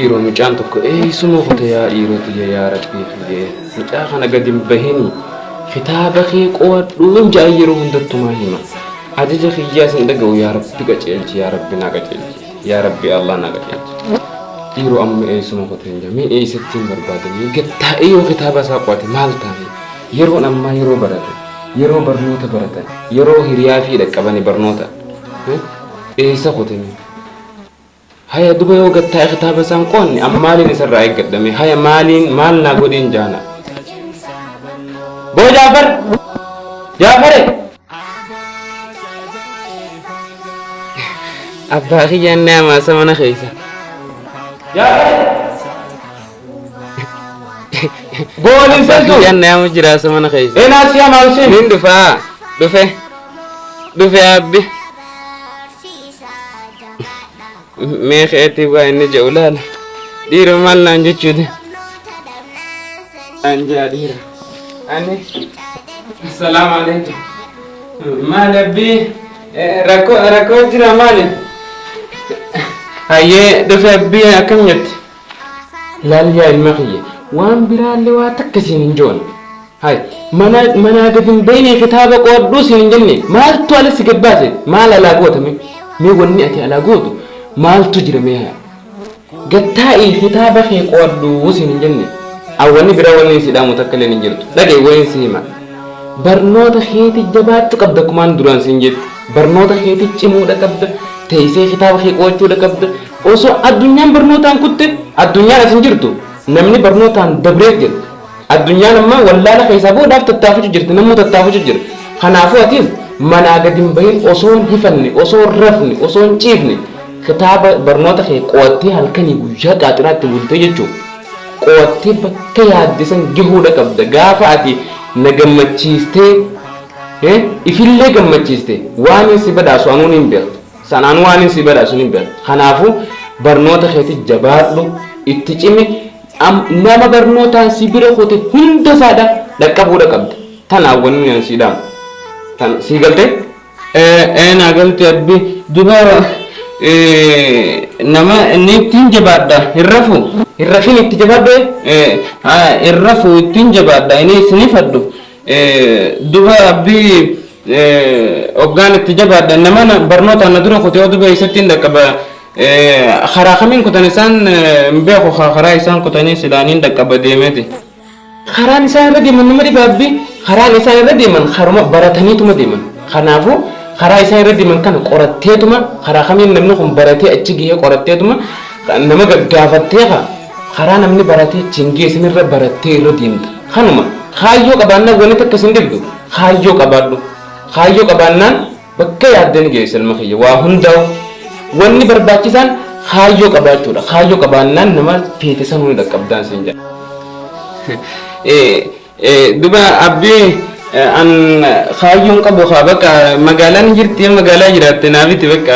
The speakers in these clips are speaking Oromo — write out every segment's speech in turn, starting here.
Dhiiroo mucaan tokko eeysuma kute yaa dhiiroo tiyya yaa rabbii kiyya mucaa kana gad hin bahini kitaaba kee qo'adhuun ja'an yeroo hundattumaa hima ajaja kiyyaas hin dhaga'u yaa rabbi qaceelchi yaa rabbi naa qaceelchi yaa rabbi Allah naa qaceelchi dhiiroo amma eeysuma kute hin jaa mee eeysattiin barbaadamee gad taa'ee yoo kitaaba isaa qo'ate maal taa'e yeroon ammaa yeroo baratan yeroo barnoota baratan yeroo hiriyaa fi dhaqqabani barnoota eeysa kute mee Haya duba yoo gad taa'e kitaaba isaan qo'anne amma maaliin isarraa eeggadha mee haya maaliin maal naa godhiin jaana. Boo Jaafar! Jaafare! Abbaa kiyyaan ni hamaasa mana keessa. Jaafare! Boo waliin Abbaa seentu. kiyyaan ni hamu jiraasa mana keessa. Eenaa si hamaalsin. Nin dhufaa dhufe dhufe abbi. Mee keetii waa inni jedhu laala. Dhiira maal naan jechuudha. Naan jaa dhiira. Ani. Assalaamu alaikum. Maali abbii rakkoo rakkoo jira maali? Hayyee dhufe abbii akkam jetti? Laal yaa ilma kiyya waan biraallee waa takka siin hin joone. Hay mana manaa gad hin bayne kitaaba qo'adhuu siin hin jenne maaltu ala si gad baase maal alaa goota mee mee wanni ati alaa gootu maaltu jira mee haa gad taa'ii kitaaba kee qo'adhuu siin hin jenne awwanni biraa wanni si dhaamu takka illee hin jirtu dhaga'i wayin si hima barnoota keeti jabaachuu qabda akkumaan duraan siin jette barnoota keeti cimuudha qabda teessee kitaaba kee qo'achuudha qabda osoo addunyaan barnootaan kutte addunyaan as hin jirtu namni barnootaan dabree jira Addunyaan amma wallaala keessaa bahuudhaaf tattaafachu jirti, namuu tattaafachu jira. Kanaafuu atis manaa gad hin bahin osoo hin hifanne, osoo hin rafne, osoo hin ciifne kitaaba barnoota kee qo'attee halkanii guyyaa qaaxiraa itti bultee jechuu qo'attee bakka yaadde san gahuudha qabda. Gaafa ati na gammachiistee ifillee gammachiiste waanin si badhaasu anuu niin beeka. Sanaan waanin si badhaasu niin beeka. Kanaafuu barnoota keetti jabaadhu, itti cimi. Nama barnootaan si bira kute hunda isaadha dhaqqabuudha qabda. Tanaaf wanni ani sii dhaamu. Tan sii galtee? Ee naa galte abbi duba nama inni ittiin jabaadha hin rafu. Hin rafin itti jabaadhu hin rafu ittiin jabaadha inni isin fadhu duba abbi hoggaan itti jabaadha nama barnootaan na dura kute yoo duba eessatti hin dhaqqaba Karaa kamiin kutan isaan hin beeku kaa karaa isaan kutanii silaa niin dhaqqaba deemeeti. Karaan isaan irra deeman nama dhiba abbi karaan isaan irra deeman karuma barataniituma deeman kanaafuu karaa isaan irra deeman kana qoratteetuma karaa kamiin namni kun baratee achi gahee qoratteetuma nama gaggaafattee kaa karaa namni baratee achiin gahe sanirra barattee irra deemta kanuma kaayyoo qabaannaan wanni takka sin dhibdu kaayyoo qabaadhu kaayyoo qabaannaan Bakka yaadde ni geessa ilma kiyya. Waa hundaa'u wanni barbaachisaan kaayyoo qabaachuudha. Kaayyoo qabaannaan nama feete sanuu ni dhaqqabdaan siin jedha. Duba abbii an kaayyoon qabu kaa bakka magaalaan hin jirti yoo magaalaa jiraatte naa biti bakka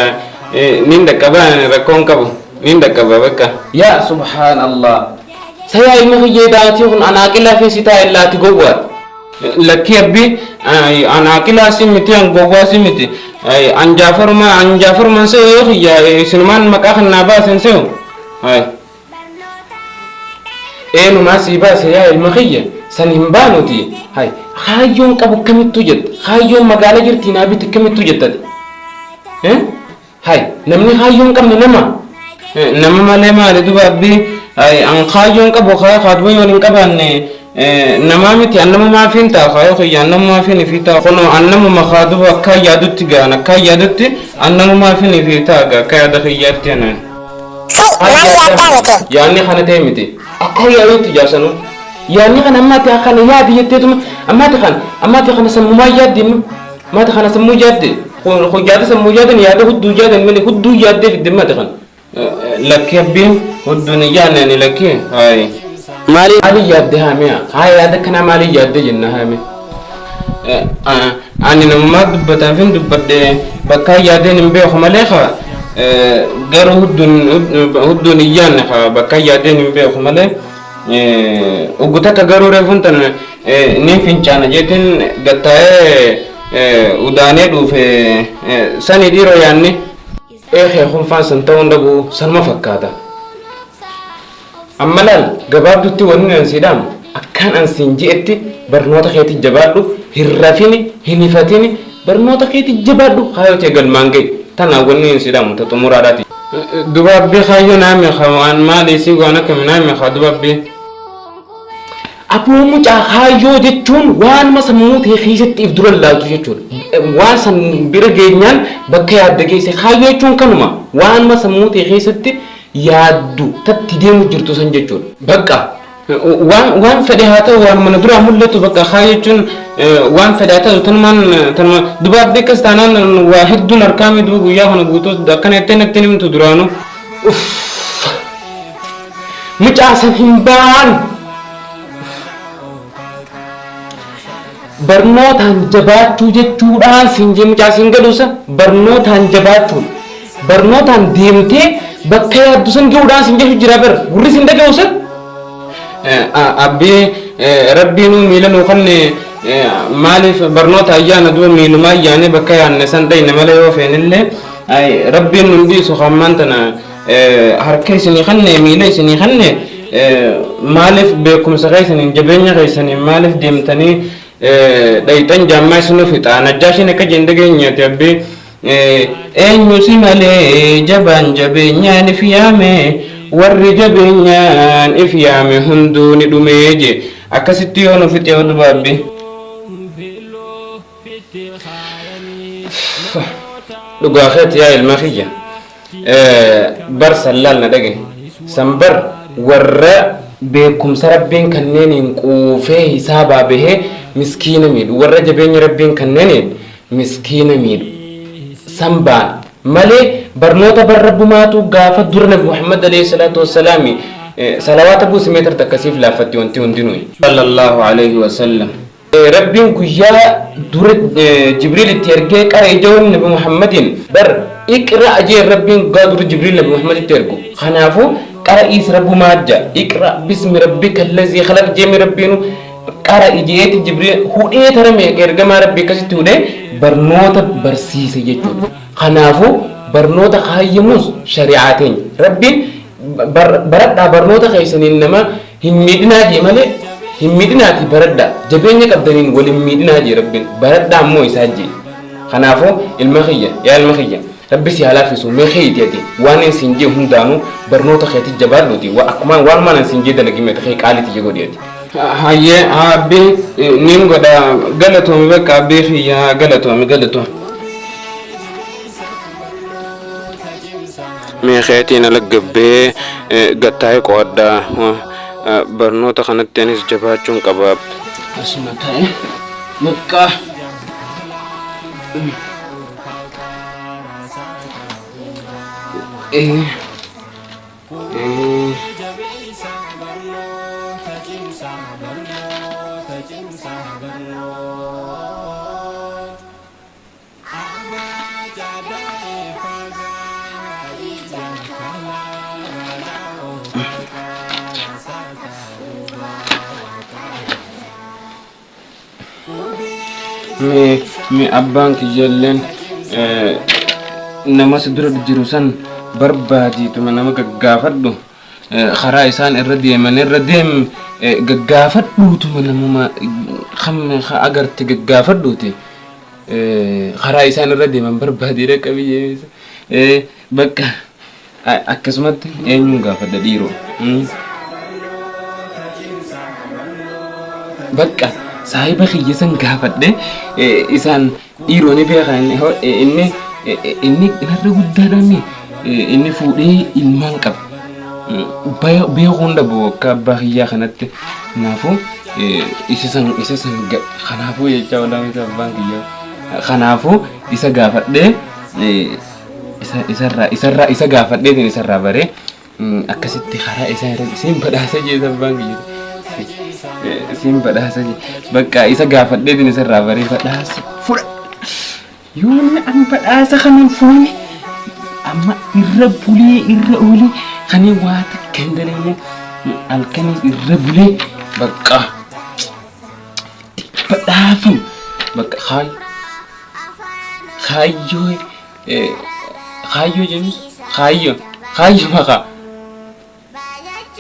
niin dhaqqaba rakkoon qabu niin dhaqqaba bakka. Yaa subhaan Allah. Sayaa ilma kiyya daatii kun an aqilaa fi sitaa illaati gowwaadha. Lakkii abbi an aqilaa si miti an gowwaa si miti an jaafaruma an jaafaruman se'u yoo kiyya isinumaan maqaa kan naa baasen se'u eenumaa sii baase yaa ilma kiyya san hin baanuti hay kaayyoon qabu kamittuu jetta kaayyoon magaala jirtii naa biti kamittuu jettati Hay namni kaayyoo hin qabne nama? Nama malee maali duba abbii hay an kaayyoo hin qabu kaa kaaduma yoon hin qabaanne namaa miti an namumaafiin ta'a kaayoo kiyya an namumaafiin ifii ta'a kunoo an namuma kaa duba akkaan yaadutti gaan akkaan yaadutti an namumaafiin ifii ta'a gaa akka yaada kiyyaatti anaan. Hay maal yaaddaa miti. Yaanni kana ta'e miti akka yaadutti jaarsanuu yaanni kana amma ati kana yaadi jetteetuma amma ati kana amma ati kana sammumaan yaaddi amma amma ati kana sammuu yaadde. Kun yaada sammuu yaadan yaada hudduu yaadan malee hudduu yaaddee fidde mate kan. Lakkii abbiin hudduun hin yaadne ani lakkii haayi. Maali maali yaadde haamiya haa yaada kanaa maali yaadde jenna haami. Ani namumaa dubbataaf hin dubbadhe bakka yaadeen hin beeku malee haa garuu hudduun hudduun hin yaadne haa bakka yaadeen hin beeku malee Uggu takka garuu reefuun tan niin fincaana jeetiin gattaa'ee udaanee dhuufe sani dhiiroo yaanni. Ee kee kunfaan san ta'uun dhabu sanuma fakkaata. Amma laal gabaabdutti wanni an sii dhaamu akkaan an siin je'etti barnoota keeti jabaadhu hin rafini hin hifatini barnoota keeti jabaadhu kaayyoo tee galmaan ga'i tana wanni an sii dhaamu ta xumuraadhaati. Duba abbii kaayyoo naa meeqa waan maali isii waan akkami naa meeqa duba abbii. Aboo mucaa kaayyoo jechuun waanuma sammuu tee keessatti if dura laaltu jechuudha. Waan san bira geenyaan bakka yaadde geesse kaayyoo jechuun kanuma waanuma sammuu tee keessatti yaaddu tatti deemu jirtu san jechuudha. Bakka waan waan fedhe haa ta'u waanuma na duraa mul'atu bakka kaayyoo jechuun waan fedhe haa ta'u tanumaan tanuma duba abdii akkas taanaan waa hedduun harkaamii duba guyyaa kana guutuu akkana jettee natti hin himtu duraanuu. Uff. Mucaa san hin baan. Barnootaan jabaachuu jechuudhaan siin jee mucaa siin galuusa barnootaan jabaachuun barnootaan deemtee bakka yaaddu san gahuudhaan siin jechu jira bar gurri siin dhaga'uusa. Abbee rabbiinuu miila nuu kanne maaliif barnoota ayyaana duba miiluma ayyaanee bakka yaanne san dhayne malee yoo feenillee rabbiin nun dhiisu hammaan tana harka isinii kanne miila isinii kanne maaliif beekumsa keessaniin jabeenya keessaniin maaliif deemtanii dhayxan jaammaa isinuu fixa najjaashiin akka jeen dhageenyeeti abbee eenyu si malee jabaan jabeenyaan if yaame warri jabeenyaan if yaame hunduu ni dhumee je akkasitti yoo nu fixe yoo duba abbee. Dhugaa keeti yaa ilma kiyya. Bar san laal na dhagahi. San bar warra beekumsa rabbiin kanneeniin quufee hisaabaa bahee miskiina miidhu. Warra jabeenya rabbiin kanneeniin miskiina miidhu. San baan malee barnoota bar rabbumaatu gaafa dura nabi Muhammad alayhi salaatu wassalaami salawaata buusi meetar takka siif laaffatti wanti hundinuu. Sallallahu alayhi wasallam. Rabbiin guyyaa dura Jibriil itti ergee qara ija'uun Nabi Muhammadiin bar iqra jeen Rabbiin guyyaa dura Jibriil Nabi Muhammaditti ergu kanaafuu qara'iis Rabbumaa ja iqra bismi rabbika allazii khalaq jeemi Rabbiinu qara ijeeti Jibriil hudhee tara meeqa ergamaa Rabbii akkasitti hudhee barnoota barsiise jechuudha kanaafuu barnoota kaayyamuus shari'aa teenya Rabbiin baradhaa barnoota keessaniin nama Hin miidhinaa jee malee hin miidhinaatii baradhaa jabeenya qabdaniin wal hin miidhinaa jee rabbiin baradhaa ammoo isaa jee kanaafuu ilma kiyya yaa ilma kiyya rabbi si haa laaffisu mee keeyti ati waan in siin jee hundaanuu barnoota keeti jabaadhuuti wa akkumaan waanumaan an siin jee dalagi meeti kee qaalii tiyya godhi ati. Hayyee haa abbee niin godha galatoomi bakka abbee kiyya galatoomi galatoomi. Mee keetiin ala gabbee gattaa'ee qo'adha. Barnoota kanatti anis jabaachuun qaba. Asuma ta'e maqaa. Eh. Eh. Mee mee abbaan kiyyalleen nama si dura jiru san barbaadiituma nama gaggaafadhu karaa isaan irra deeman irra deem gaggaafadhuutuma namuma kam agarte gaggaafadhuuti. Karaa isaan irra deeman barbaadee dhaqa biyya bakka akkasumatti eenyuun gaafadha dhiiroo. Bakka saahiba kiyya san gaafadhe isaan dhiiroo ni beeka inni inni narra guddaadhaan inni fuudhee ilmaan qaba. Beekuun dhabu akka abbaa kiyyaa kanatti kanaafuu isa san isa san kanaafuu jechaa oolaa miti abbaan kiyyaa kanaafuu isa gaafadhee isa isarraa isarraa isa gaafadheetiin isarraa baree akkasitti karaa isaa irra isiin badhaasa jee abbaan kiyya isiin badhaasa jee bakka isa gaafadheetiin isarraa baree badhaasa fudha yoonni an badhaasa kanan fuune amma irra bulee irra oolee kan waa takka hin dalagne halkanis irra bulee bakka badhaafam bakka kaayyoo kaayyoo jennu kaayyoo kaayyoo maqaa.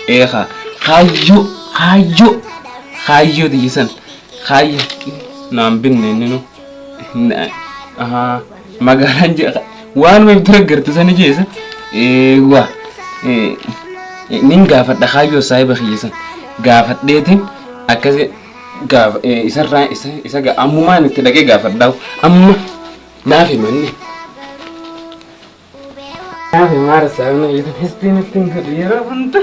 Eekaa kaayyoo kaayyoo kaayyoo tiyya san kaayyo naan binne inni nu ahaa magaalaan jee waanuma dura garte sani jeesa eewwa nin gaafadha kaayyoo saahiba kiyya san gaafadheetiin akkasi gaafa isarraa isa isa ammumaan itti dhaqee gaafadhaa amma naaf himanni. Naaf himaara saahibni kiyya san histiin ittiin godhu yeroo hunda.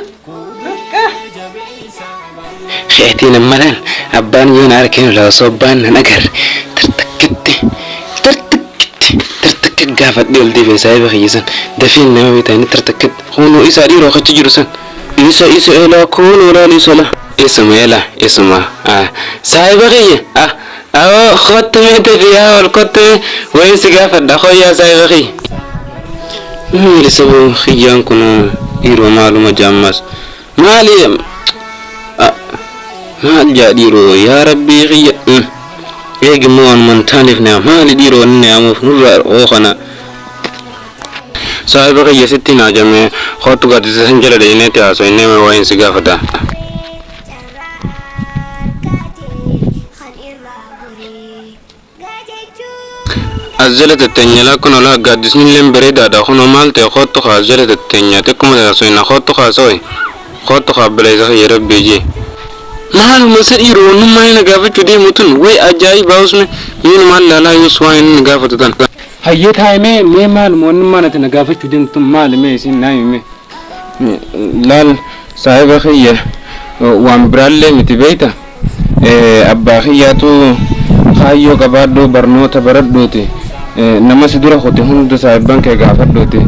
Keetiin amma laal abbaan yoo na argeen laa osoo abbaan nan agarre tartakkitti tartakkitti tartakka gaafadhee ol deebi'e saahiba kiyya san dafeen nama beektaa inni tartakkitti kunoo isaa dhiiroo achi jiru san isa isa elaa kunoo laal isa la isuma ela isuma saahiba kiyya ah awoo kottu mee dafii haa ol kottu mee wayin si gaafadha koyyaa saahiba kiyya. Maali saboo kiyyaan kun dhiiroo maaluma jaammas maali maal jaa dhiiroo yaa rabbii kiyya eegi immoo waanuma hin taaneef naa maali dhiiroo wanni naamuuf nurraa oo kana saahiba kiyya sitti naajame kootu gaaddisa san jala dhayneeti haasoynee mee waa'een si gaafata. As jala tetteenya laa kunoo laa gaaddisnilleen bareedaadha kunoo maal ta'e koottu kaa as jala tetteenya xiqquma haasoyna koottu kaa soy koottu kaa obboleessa kiyya rabbii jee. Maaluma isa dhiiroo wannummaa inni na gaafachuu deemu tun way ajaa'ibaa usme meenumaan laalaa yoos waan inni na gaafatu tan. Hayyee taa'i mee mee maaluma wannummaan ati na gaafachuu deemtu tun maali mee isiin naa himi mee. Laal saahiba kiyya waan biraallee miti beeyta Abbaa kiyyaatu kaayyoo qabaadhuu barnoota baradhuuti nama si dura kute hunda saahibban kee gaafadhuuti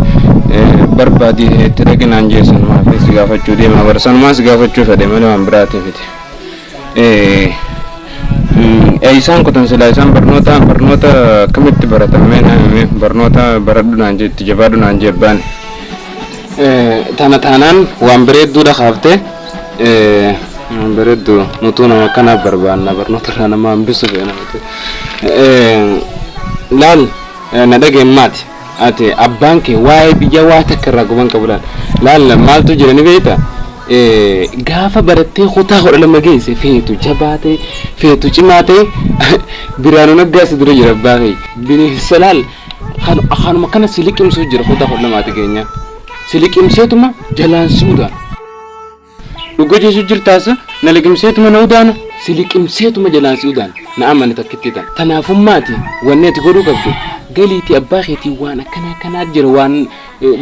barbaadi itti dhaqi naan jee sanumaaf si gaafachuu deema bar sanumaan si gaafachuu fedhe malee waan biraati miti. Isaan kutan silaa isaan barnoota barnoota akkamitti baratan mee naa himi barnoota baradhu naan jee itti jabaadhu naan jee abbaan. Tana taanaan waan bareedduudha kaaftee. Bareeddu nutuu nama akkanaa barbaanna barnoota irraa nama hambisu feena nuti. Laal na dhageen maati ati abbaan kee waa'ee biyya waa takka irraa guban qabu laal laal maaltu jira ni beekta gaafa barattee kutaa 12 geesse feetu jabaa ta'e feetu cimaa ta'e Biraanuu Naggaa si dura jira abbaa kee bineensa laal kanuma kana si liqimsuu jira kutaa 12 ati geenyaa si liqimseetuma jalaan si udaan. Dhuga jechu jirtaasa na liqimseetuma na udaana si liqimseetuma jalaan si udaana na amani takkittii tana. Tanaafummaati wanni ati godhuu qabdu galiitii abbaa keetii waan akkana akkanaa jira waan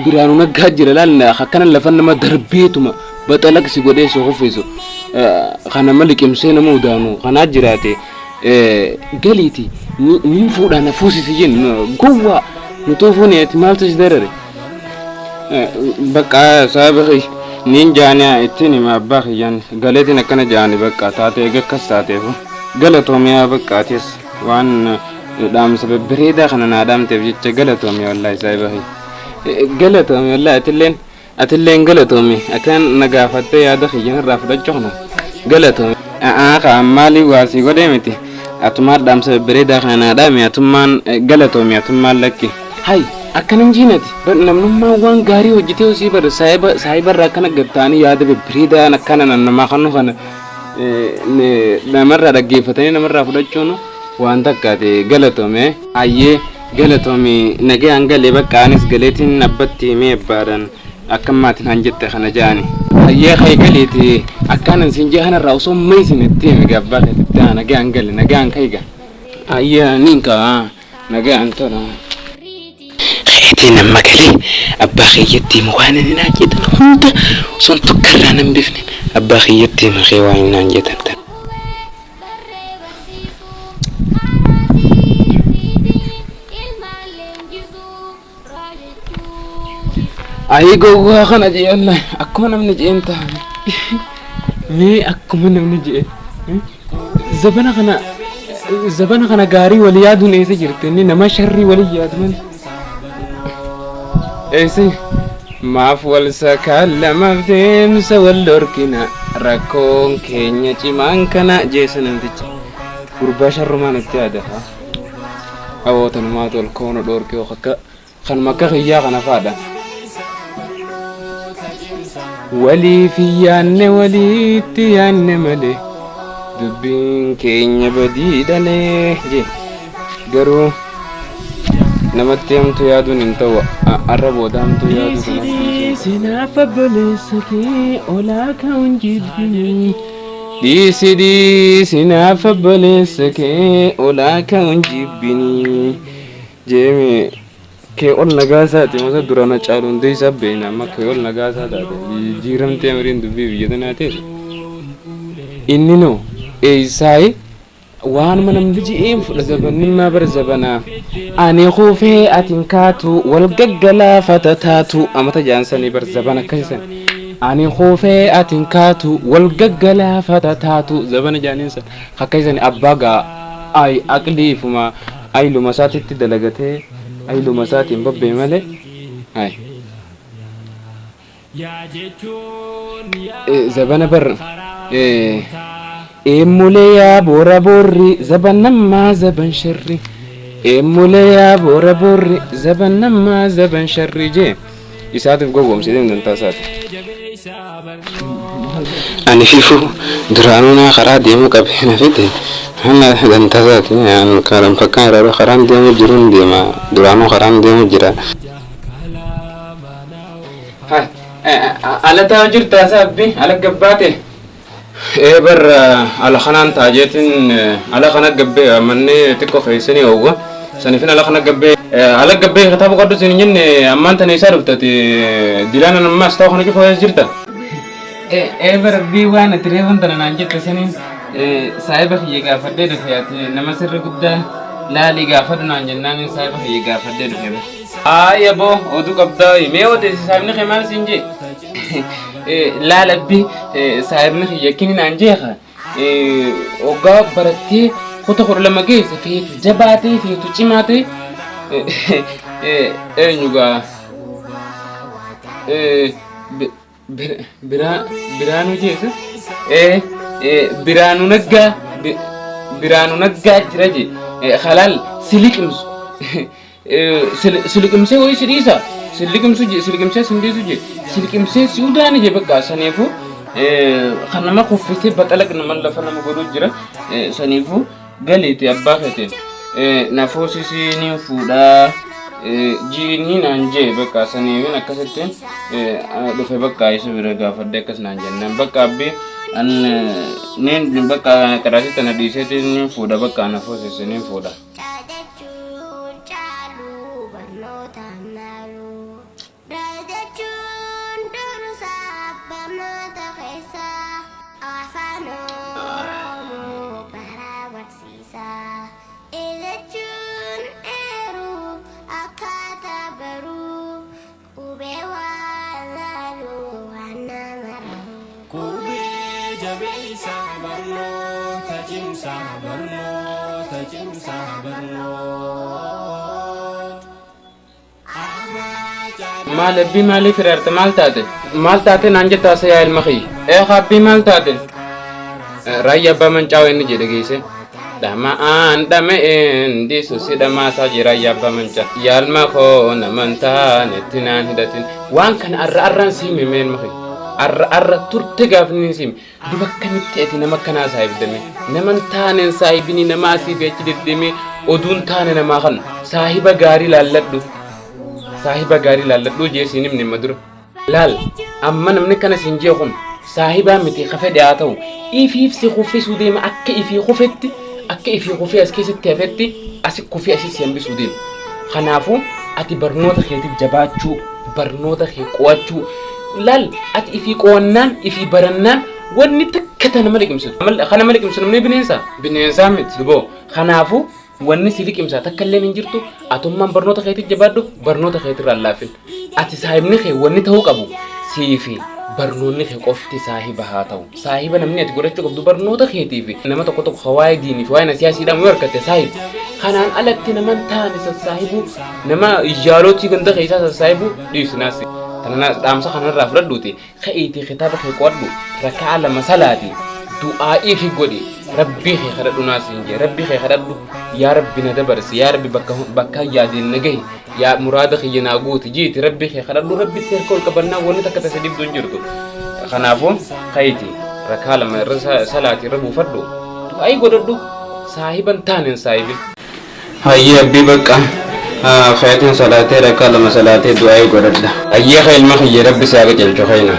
Biraanuu Naggaa jira laal akkana lafa nama darbeetuma baxalaq si godhee si kuffisu kan nama liqimsee nama udaanu kanaa jiraate galiiti nin fuudhaa na fuusisi jennu gowwaa nutuu fuune ati maaltu si darare. Bakka saahiba kiyya niin jaanii ittiin hima abbaa kiyyaan galeetiin akkana jaani bakka taate eega akkas taateefu galatoomi yaa bakka atis waan dhaamsa babbareedaa kana naa dhaamteef jecha galatoomi wallaahi saahiba kiyya galatoomi wallaahi atilleen atilleen galatoomi akkan na gaafattee yaada kiyya narraa fudhachuu kana galatoomi. A'aa kaa maalii waa sii godhee miti atumaan dhaamsa babbareedaa kana naa dhaame atummaan galatoomi atummaan lakki. Hay akkana hin jiin ati bar namnummaan waan gaarii hojjetee osii bar saahiba saahiba irraa akkana gad ta'anii yaada babbareedaa akkana namaa kannu kana namarraa dhaggeeffatanii namarraa fudhachuun waan takkaati galatoomi hayyee galatoomi nagayaan galee bakka anis galeetiin abbatti himee abbaadhaan akka maatiin naan jette kana ja'ani. Hayyee ka'ii galiiti akkaanan siin jee kanarraa osoo maysin itti himi abbaa keetitti nagayaan gali nagayaan ka'i gaa. Hayyee niin ka'a. Nagaan tola. Keetiin amma galee abbaa kiyyatti hima waan inni naan jedhan hunda osoo tokko irraa nan bifne abbaa kiyyatti hima kee waan inni naan jedhan tan. Ayii gowwaa kana jee wallahi akkuma namni jeen taa'ame. Mee akkuma namni jee zabana kana zabana kana gaarii wal yaaduun eessa jirti inni nama sharrii wal yaadu malee. Eessa maaf wal sakaallamaaf deemsa wal dhorkina rakkoon keenya cimaan kana jeessa namtichi gurbaa sharrumaan itti yaada. Awoo tanumaatu ol koona dhoorkee akka Kanuma akka kiyyaa kana faadha. Waliif hin yaanne, walitti yaanne malee dubbiin keenya badii dhalee jee. Garuu namatti hamtuu yaaduun hin ta'u, arra booda hamtuu yaaduu kanatti. Sinaaf obboleessa kee olaa ka'uun jibbini. Dhiisi dhiisi, naaf obboleessa kee olaa ka'uun jibbini. Jeemi kee ol nagaasaati masa durana caalu hundee isaa beekna, amma kee ol nagaasaa taate jijjiiramtee amriin dubbii biyya tanaa ta'e. Inni noo eessaayi waanuma namni ji'een fudha, zabannimmaa bara zabanaa. Ani kufee atin kaatu, wal gaggalaafata taatu, amata jaansanii bar zabana akkasisan. Ani kufee atin kaatu, wal gaggalaafata taatu, zabana jaaniinsan akkasisan. Abbaa gaa ay aqliifuma ayluma isaatitti dalagatee ayluma isaatiin babbee malee ay. Zabana bar eemmulee yaa boora boorri, zaban nammaa zaban sharri, eemmulee yaa boora boorri, zaban nammaa zaban sharri jee isaatiif gowwoomsee dantaa isaati. Ani fifu duraanuu naa karaa deemuu qabe na fide hana dantaa isaati. Karaan fakkaan irraa karaan deemuu jiruun deema, duraanuu karaan deemuu jira. Ala taa'u jirtaa saabbi ala gabbaate? Ee bar, ala kanaan taajeetiin ala kana gabbee, manni xiqqoo keessanii oowwa sanifin ala kana gabbee, ala gabbee kitaaba qoddu sin jenne. Ammaan tana isaa dhuftati dilaan ammaas ta'u kana cufa jirta. Ee bar, bii waan ati reefan tana naan jette saniin saahiba kiyya gaafadhee dhufe. Ati nama sirri guddaa laalii gaafadhu naan jennaan saahiba kiyya gaafadhee dhufe. Aayi aboo, oduu qabdaa, mee odeessi, saahibni kee maal siin jee? Laalabbi, saahibni kiyya kini naan jeeqa. Hoggaa barattee kuta 12 geesse, feetu jabaatee feetu cimaa ta'e, eenyu gaa Biraanuu jeessa, Biraanuu Naggaa, Biraanuu Naggaa jira jee, halaal si liqimsu, si liqimsee wayii si dhiisa, si liqimsu je, si liqimsee si dhiisu je, si liqimsee si udaani je. Bakka saniifuu kan nama kuffisee baxalaq nama lafa nama godhuu jira. Saniifuu galiiti abbaa keetiin nafoosisii ni fuudhaa jiinii naan jee. Bakka saniifin akkasitti dhufe, bakka isa bira gaafadhe, akkas naan jennaan bakka abbi an niin bakka qaraasii tana dhiiseeti ni fuudha, bakka nafoosisi ni fuudha. Dhaadachuun caaluu barnootaan naaluu. Dhaadachuun dursa barnoota keessaa. Afaan Oromoo bara barsiisaa. Eegachuun eeruu akkaataa baruu. Qubee waan laaluu waan nama raruu. Qubee jabeessa, barnoota cimsa, barnoota cimsa, barnoota. Maal abbii, maaliif hiriirte? Maal taate? Maal taate naan jettaa yaa ilma kiyya? Ee abbii, maal taate? Raayyaa abbaa mancaa inni jedhe geesse. Dhama'aan dhama'een diisu si dhamaasaa jira raayyaa abbaa mancaa. Yaalma koo naman taanetti naan hidhatin. Waan kana arra arraan si hime, mee ilma kiyya. Arra arra turte gaafni si hime. Duba akkamitti ati nama akkanaa saahibdame? Naman taaneen saahibini nama asii fi achi deddeemee oduun taane namaa kana. Saahiba gaarii laalladhu. Saahiba gaarii laalladhu jee siin himne amma dura. Laal, amma namni kana siin jee kun saahibaa miti, ka fedhe haa ta'u. Ifiif si kuffisuu deema, akka ifii kufetti, akka ifii kufee as keessatti hafetti asi kufee asii si hambisuu deema. Kanaafuu ati barnoota keetiif jabaachuu, barnoota kee qo'achuu. Laal, ati ifii qo'annaan, ifii barannaan wanni takka ta nama liqimsitu. Kan nama liqimsu namni bineensa? Bineensaa miti duboo. Kanaafuu wanni si liqimsaa takka illee hin jirtu. Atummaan barnoota keetiif jabaadhu, barnoota keetirraa hin laafin. Ati saahibni kee wanni ta'uu qabu siifi barnoonni kee qofti saahiba haa ta'u. Saahiba namni ati godhachuu qabdu barnoota keetii fi nama tokko tokko ka waa'ee diinii fi waa'ee nasiyaasiidhaan yoo harkatte saahiba. Kanaan alatti nama hin taane sassaahibu, nama ijaalotii ganda keessaa sassaahibu dhiisinaas. Tana dhaamsa kanarraa fudhadhuuti ka'iitii kitaaba kee qo'adhu, rakaa 2 salaati, du'aa'ii fi godhi, rabbii kee kadhadhu naas hin jee, rabbii kee kadhadhu, yaa rabbi na dabarsi, yaa rabbi bakka bakka yaadeen na gahi, yaa muraada kiyya naa guuti jiiti, rabbii kee kadhadhu. Rabbitti harka ol qabannaa wanni takka tasa dhibdu hin jirtu. Kanaafuu ka'iti rakaa lama irra salaati irra buufadhu du'aayii godhadhu saahiban taaneen saahibin. Hayyee abbii bakka kayatiin salaatee rakaa lama salaatee du'aayii godhadha. Hayyee ka ilma kiyya rabbi isaa qajeelchu kayna.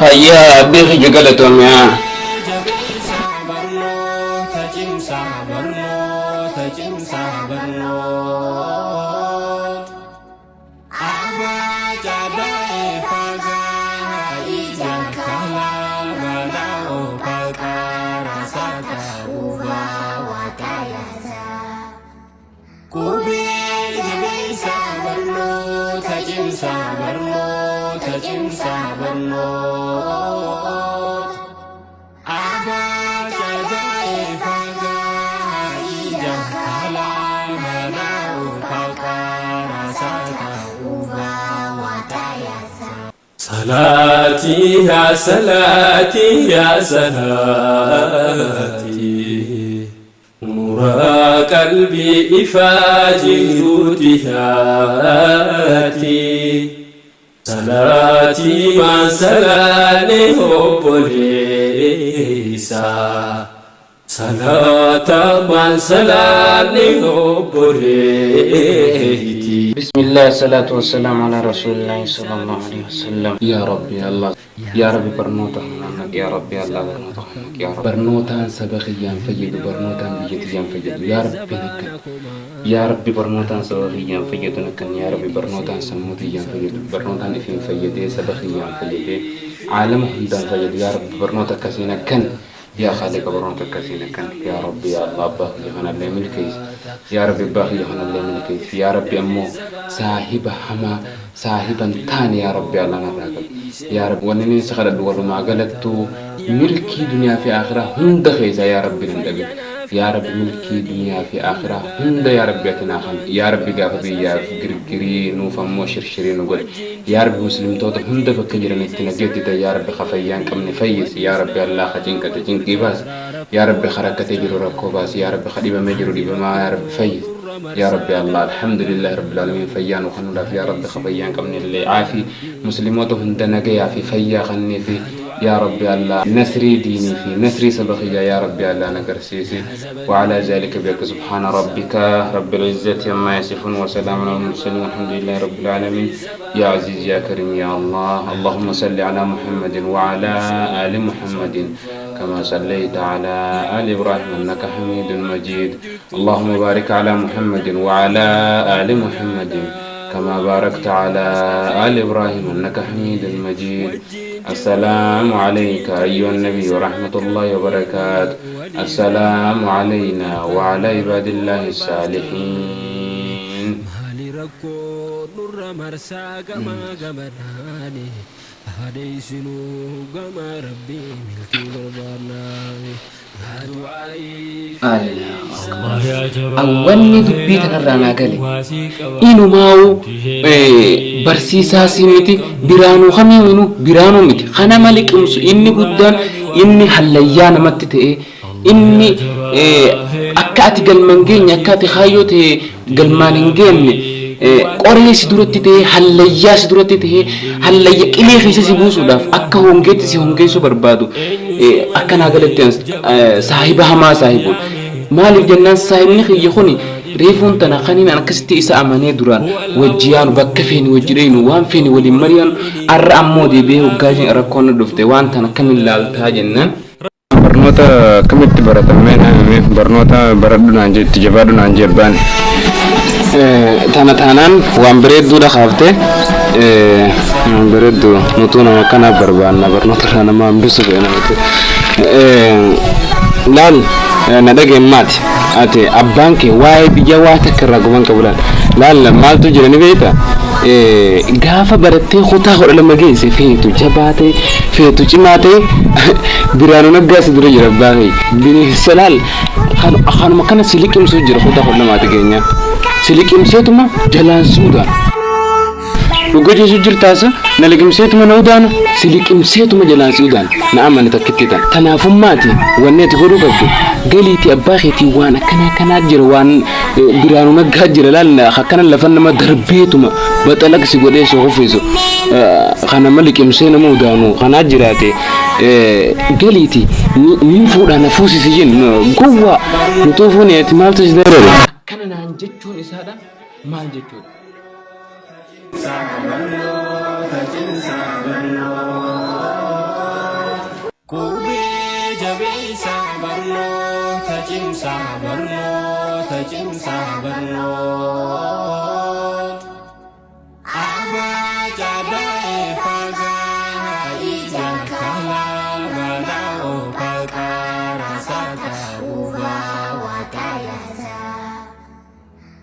Hayyee abbii kiyya galatoomi haa. Barnoota cimsaa barnoota cimsaa barnoota. Abbaa jaadaa'e fagaa ija kalaa balaa ofaaqara saata Qubee jabeessaa barnoota cimsaa barnoota cimsaa barnoota. Abbaa jaadaa'e fagaa ija kalaa balaa ofaaqara saata Salaatii yaa salaatii yaa salaatii Nuura qalbii ifaa jiruuti haati Salaatii maan salaane obboleessa Salaata maan salaanne obboleeyti. Bismillah salatu wassalam ala rasulillahi sallallahu alaihi wasallam. Yaa Rabbi Allah Yaa Rabbi barnoota kanaan naqi Yaa Rabbi Allah barnoota kana naqi Yaa Rabbi barnootaan saba kiyyaan fayyadu barnootaan biyya tiyyaan fayyadu Yaa Rabbi nakkan Yaa Rabbi barnootaan saba kiyyaan fayyadu nakkan Yaa Rabbi barnootaan sammuu tiyyaan fayyadu barnootaan ifiin fayyadee saba kiyyaan fayyadee aalama hundaan fayyadu Yaa Rabbi barnoota akkasii nakkan Yaa Khaaliqa barnoota akkasii na kanni Yaa Rabbi Yaa Allah abbaa kiyya kanallee milkeeysi Yaa Rabbi abbaa kiyya kanallee milkeeysi Yaa Rabbi ammoo saahiba hamaa saahiba hin taane Yaa Rabbi Allah narraa qabi Yaa Rabbi wanninin si kadhadhu walumaa galattuu milkii duniyaa fi aakhiraa hunda keeysaa Yaa Rabbi nan dhabin Yaa Rabbi milkii duniyaa fi aakhiraa hunda Yaa Rabbi ati naa kanni Yaa Rabbi gaafa biyyaaf girgirii nuuf ammoo shirshirii nu godhi Yaa Rabbi muslimtoota hunda bakka jiranitti nageetti ta'i Yaa Rabbi ka fayyaa hin qabne fayyisi Yaa Rabbi Allah ka cinqate cinqii baasi Yaa Rabbi ka rakkatee jiru rakkoo baasi Yaa Rabbi ka dhibamee jiru dhibamaa Yaa Rabbi fayyisi Yaa Rabbi Allah Alhamdulillahi Rabbil Aalamiin fayyaa nu kennuudhaaf Yaa Rabbi ka fayyaa hin qabne illee caafi muslimoota hunda nagayaa fi fayyaa kenniifi Yaa Rabbi Allah nasrii diinii fi nasrii saba kiyyaa Yaa Rabbi Allah na garsiisi وعلى ذلك بك سبحان ربك رب العزة عما يصفون وسلام على المرسلين والحمد لله رب العالمين يا عزيز يا كريم يا الله اللهم صل على محمد وعلى آل محمد كما صليت على آل إبراهيم إنك حميد مجيد اللهم بارك على محمد وعلى آل محمد كما باركت على آل إبراهيم إنك حميد مجيد السلام عليك أيها النبي ورحمة الله وبركاته السلام علينا وعلى عباد الله الصالحين. Maali rakkoo nurra marsaa gama gamanaani hadeessinuu gama rabbii milkii barbaannaa Wanni dubbii tanarraa naa gale inumaa'u barsiisaa si miti biraanuu kamiinuu biraanuu miti kana mali qimsu inni guddaan inni hallayyaa namatti ta'e inni akka ati galma hin geenye akka ati kaayyoo ta'e galmaan hin geenye qoree si duratti ta'ee hallayyaa si duratti ta'ee hallayya qilee keessa si buusuudhaaf akka hongeetti si hongeessuu barbaadu akka naa galatti saahiba hamaa saahibuun maaliif jennaan saahibni kiyya kuni reefuun tana kaniin akkasitti isa amanee duraan wajji yaanu bakka feeni wajji dheynu waan feeni waliin mari'annu arra ammoo deebi'ee hoggaa rakkoon dhufte waan tana akkamiin laaltaa jennaan. Barnoota akkamitti baratan mee naa himi barnoota baradhu naan jee itti jabaadhu naan jee abbaan. Tana taanaan waan bareedduudha kaafte waan bareeddu nutuu nama akkanaa barbaanna barnoota irraa nama hambisu feena nuti. Laal na dhageen maati ati abbaan kee waa'ee biyya waa takka irraa guban qabu laal laal maaltu jira ni beekta gaafa barattee kutaa 12 geesse feetu jabaa ta'e feetu cimaa ta'e Biraanuu Naggaa si dura jira abbaa kee bineensa laal kanuma kana si liqimsuu jira kutaa 12ti keenya si liqimseetuma jalaan suudaan. Dhuga jechuun jirtaasa na liqimseetuma na udaana si liqimseetuma jalaan si udaana na amane takkitti tan. Tanaafummaati wanni ati godhuu qabdu galiitii abbaa keetii waan akkanaa akkanaa jira waan biraanuu naggaa jira laal akkana lafa nama darbeetuma baxalaq si godhee si kuffisu kan nama liqimsee nama udaanu kanaa jiraate galiitii niin fuudhaa na fuusisi jennu gowwaa nutuu fuunee ati maaltu si darare. Akkana naan jechuun isaadha maal jechuudha? Qubee jabeessaa barnoota cimsaa barnoota cimsaa barnoota. Abbaa caadaa fagaa ija kalaa balaa ofaaqara saataa ufaa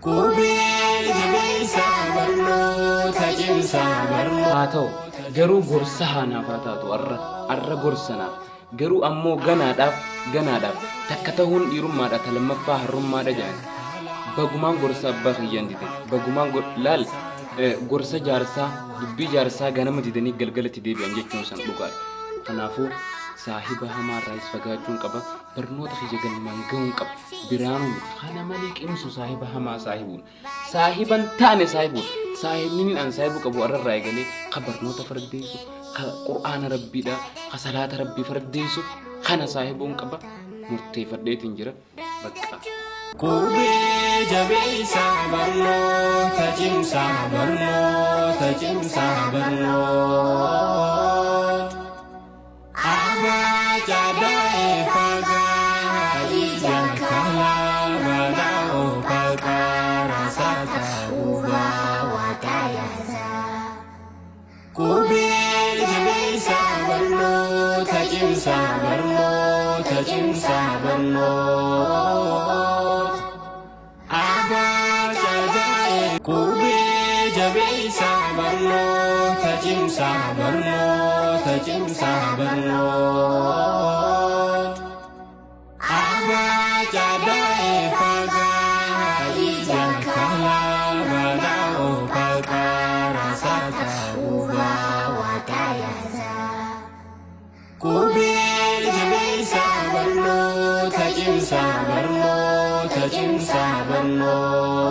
Qubee jabeessaa barnoota cimsaa barnoota. Haa ta'u garuu gorsa haanaaf haa taatu arra arra gorsa naaf garuu ammoo ganaadhaaf ganaadhaaf takka tahuun dhiirummaadha ta lammaffaa harrummaadha jedhan bagumaan gorsa abbaa kiyyaan dide bagumaan laal gorsa jaarsaa dubbii jaarsaa ganama didanii galgalatti deebi'an jechuun san dhugaadha kanaafuu saahiba hamaarraayis fagaachuun qaba barnoota kiyya galmaan gahuun qaba biraanuu miti kana malee qimsu saahiba hamaa saahibuun saahiban taane saahibuun saahibni an saahibuu qabu arrarraa eegalee ka barnoota fardeessu ka qur'aana rabbiidha ka salaata rabbii fardeessu kana saahibuun qaba murteeffadheetiin jira bakka. Qubee jabeessaa barnoota cimsaa barnoota cimsaa barnoota. Abbaa caadaa fagaa ija kalaa balaa ofaaqara saataa ufaa Qubee jabeessaa barnoota cimsaa barnoota cimsaa barnoota. Abbaa caadaa qubee jabeessaa barnoota cimsaa barnoota cimsaa barnoota. Abbaa caadaa fagaa ija kalaa balaa ofaaqara saataa ufaa Qubee jabeessaa barnoota cimsaa barnoota cimsaa barnoota.